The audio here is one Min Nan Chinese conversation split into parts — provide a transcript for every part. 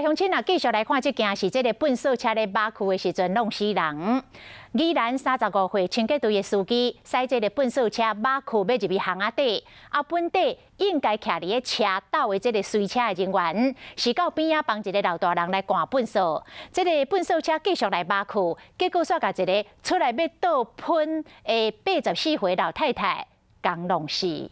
鄉親啊，繼續來看這件是這个糞掃車咧馬去的時陣弄死人。宜蘭35歲清潔隊的司機駛這个糞掃車馬去欲入去巷仔底，啊本底應該徛佇咧車斗的這个隨車的人員，是到邊仔幫一个老大人來趕糞掃。這个糞掃車繼續來馬去，結果煞共一个出來欲倒噴的84歲老太太共弄死。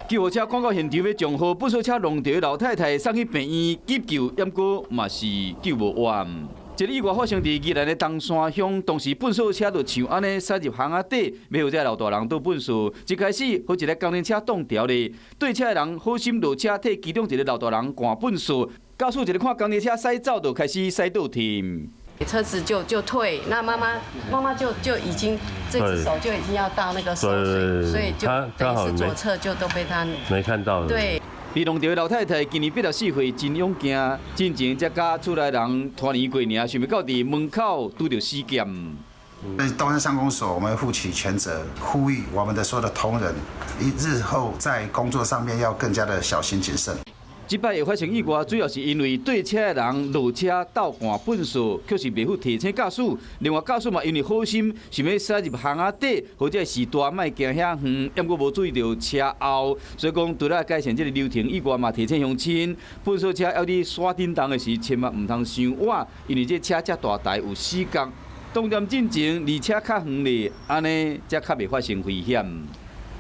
救護車趕到現場欲將予糞掃車弄著老太太送去病院急救，毋過嘛是救無活。這个意外發生佇宜蘭的東山鄉，當時糞掃車就像按呢駛入巷仔底，欲予這个老大人倒糞掃。一開始，予一个工程車擋牢咧，對車的人好心落車替其中一个老大人趕糞掃，駕駛一个看工程車駛走，就開始駛倒退。車子就退，那媽媽就已經這隻手就已經要到那個收水，所以就等於是左側就都被他沒看到。對。被弄著的老太太今年84歲，真勇健，進前才佮厝內人拖年過爾，想袂到佇門口拄著死劍。東山鄉公所，我們負起全責，呼籲我們的所有的同仁，日後在工作上面要更加的小心謹慎。這擺會發生意外，主要是因為對車的人落車鬥趕糞掃，卻是袂赴提醒駕駛。另外駕駛嘛，因為好心想欲駛入巷仔底，或者是大莫行遐遠，毋過無注意著車後，所以講除了改善這个流程以外，嘛提醒鄉親，糞掃車猶佇山頂動的時，千萬毋通傷倚，因為這車遮大台有死角。當點進前離車較遠咧，按呢才較袂發生危險。